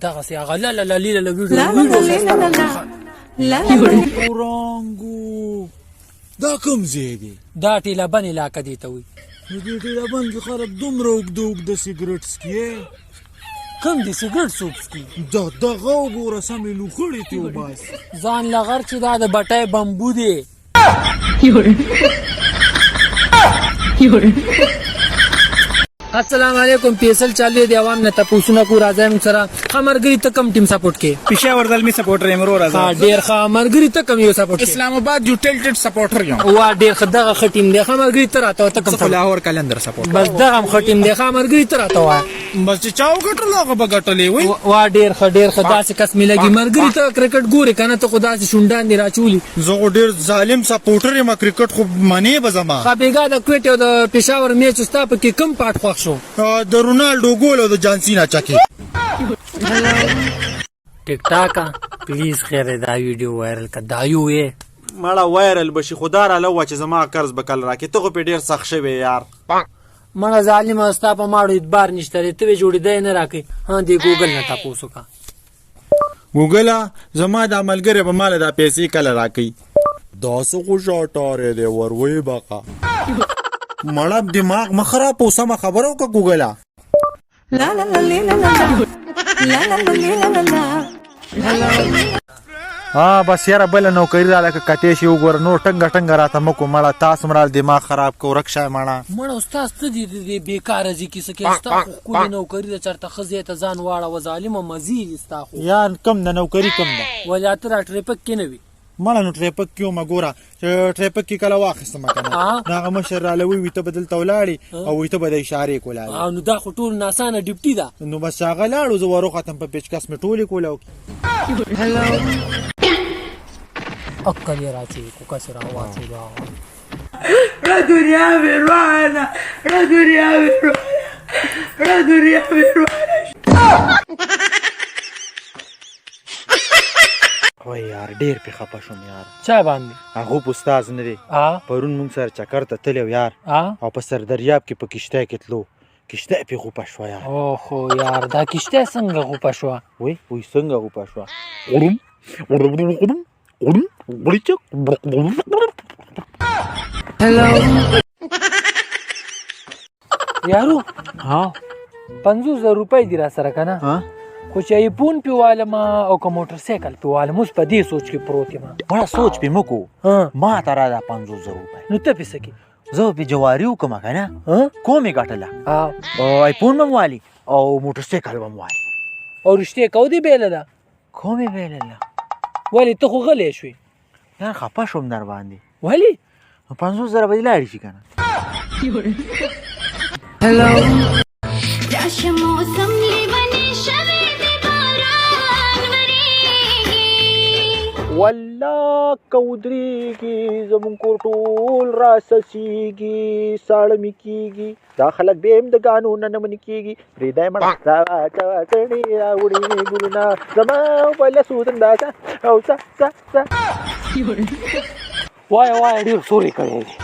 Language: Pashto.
دغسې هغه لا لا لا لا لا ویډیو لا لا لا لا لا لا لا لا. اورانګو، دا کوم ځای دی؟ دا ټیله بن علاقه دی ته وایي. نو دې ټیله بن کې خلک دومره اوږده اوږده سګرټ څکي؟ کوم دي سګرټ څوک څکي؟ دا دغه وګوره، سمې لوخړې ترې وباسي. ځان لغر چې دا د بټۍ بمبو دی. السلام علیکم، پیسل چالو دی، عوام نه تپوسونه کو. راځي موږ سره خمرګری، ته کوم ټیم سپورټ کې؟ پېښور زلمی سپورټر یم وروره. ها، ډیر ښه. مرګري، ته کوم یو سپورټ کې؟ اسلام آباد یو ټیلټډ سپورټر یم. وا، ډیر ښه، دغه ښه ټیم دی. خمرګری، ته راته ته کوم؟ زه لاهور کلندر سپورټ. بس دغه هم ښه ټیم دی. خمرګری، ته راته وایه. بس چې چا وګټل هغه به ګټلې وي. وا، ډیر ښه، ډیر ښه، داسې کس مې لګي. مرګري، ته کرکټ ګورې که نه؟ ته خو داسې شونډان دې راچولي. زه خو ډېر ظالم سپورټر یم، کرکټ خو منې به زما. ښه، بېګا د کویټې او د پېښور میچ، ستا پکې کوم پاټ خوښ شو؟ د رونالډو ګول او د جانسینا چکې. ټیک ټاکه پلیز، خیر دی، دا ویډیو وایرل که دا یو یې. مړه وایرل به شي، خو دا راله ووایه چې زما قرض به کله راکې؟ ته خو پرې ډېر سخت شوی یار. مړه ظالمه، ستا په ماړو اعتبار نشته دی، ته به جوړېدی نه راکوي. ها، دې ګوګل نه تپوس وکړه. ګوګله، زما دا ملګری به ماله دا پیسې کله راکوي؟ دا څه خوشاټاری دی ور ویې بقه. مړه دماغ مه خرابوه، سمه خبره وکړه ګوګله. لا لا لا لا لا لا لا لا لا لا لا. ها بس یاره، بله نوکري راله که کتې شي وګوره، نور ټنګه ټنګه راته مه کو. مړه تاسو مړه دماغ خراب که، ورک شه مړه. مړه استاد، ته دې د دې بېکاره ځي کیسه کې، ستا خو ښکلې نوکري ده، چېرته ښه ځای ته ځان واړوه ظالمه، مزې دي ستا خو. یار، کم ده نوکري، کم ده؟ ولې ته را ټریفک کې نه وي؟ مړه نو ټریفک کې ومه، ګوره چې ټریفک کې کله واخیستم که نه، نو هغه مشر راله ووي ته به دلته ولاړې او وایي ته به د اشارې کولاړې. نو دا خو ټول ناسانه ډیپټي ده. نو بس هغه لاړو، زه وروختم، په پیچکس مې ټولې کولاو. عقل یې راچوي، کوکه سې راواچوله. ړه دنیا مې روانه، ړه دنیا مې روانه، ړه دنیا مې روانه. وای یار، ډیر پې خپه شوم یار. چا باندې؟ هغه په استاد نه دی، پرون مونږ سره چکر ته تللی و یار، او په سردریاب کې په کښتۍ کې تلو، کښتۍ پې غوپه شوه یار. اوخو یار، دا کښتۍ څنګه غوپه شوه؟ وای وای، څنګه غوپه شوه؟ غړم غړم غړم غړم غړیچک. یارو. ها. 50,000 روپۍ دي را سره که نه؟ ها. خو چې ایفون پې والم او که موټر سایکل پې والم، اوس په دې سوچ کې پروت یم. مړه سوچ پې مه کو. ها. ما ته را دا 50,000 روپۍ. نو ته پې څه کې؟ زه به پې جواري وکړم که نه، کوم یې ګټله، او ایفون به م والي او موټر سایکل به م والي. او رښتیا کو دې بېلله؟ کوم یې بېلله؟ ولې ته خو غلی شوې؟ یار، خفه شوم در باندې. ولې؟ نو 50,000 به دې لاړې شي که نه. راشه موسم لیونی شوی دی، باران وریږي. والله که ودرېږي زمونږ کور ټول راسسېږي، ساړه مې کېږي، دا خلک بیا هم د ګانو نه نه منې کېږي. پرېږده یې مړه، را واچوه څڼې، راوړي مې ګلونه زما په لاسو دنداسه او څه څه څه. وایه وایه، ډېر سورې کړی دی.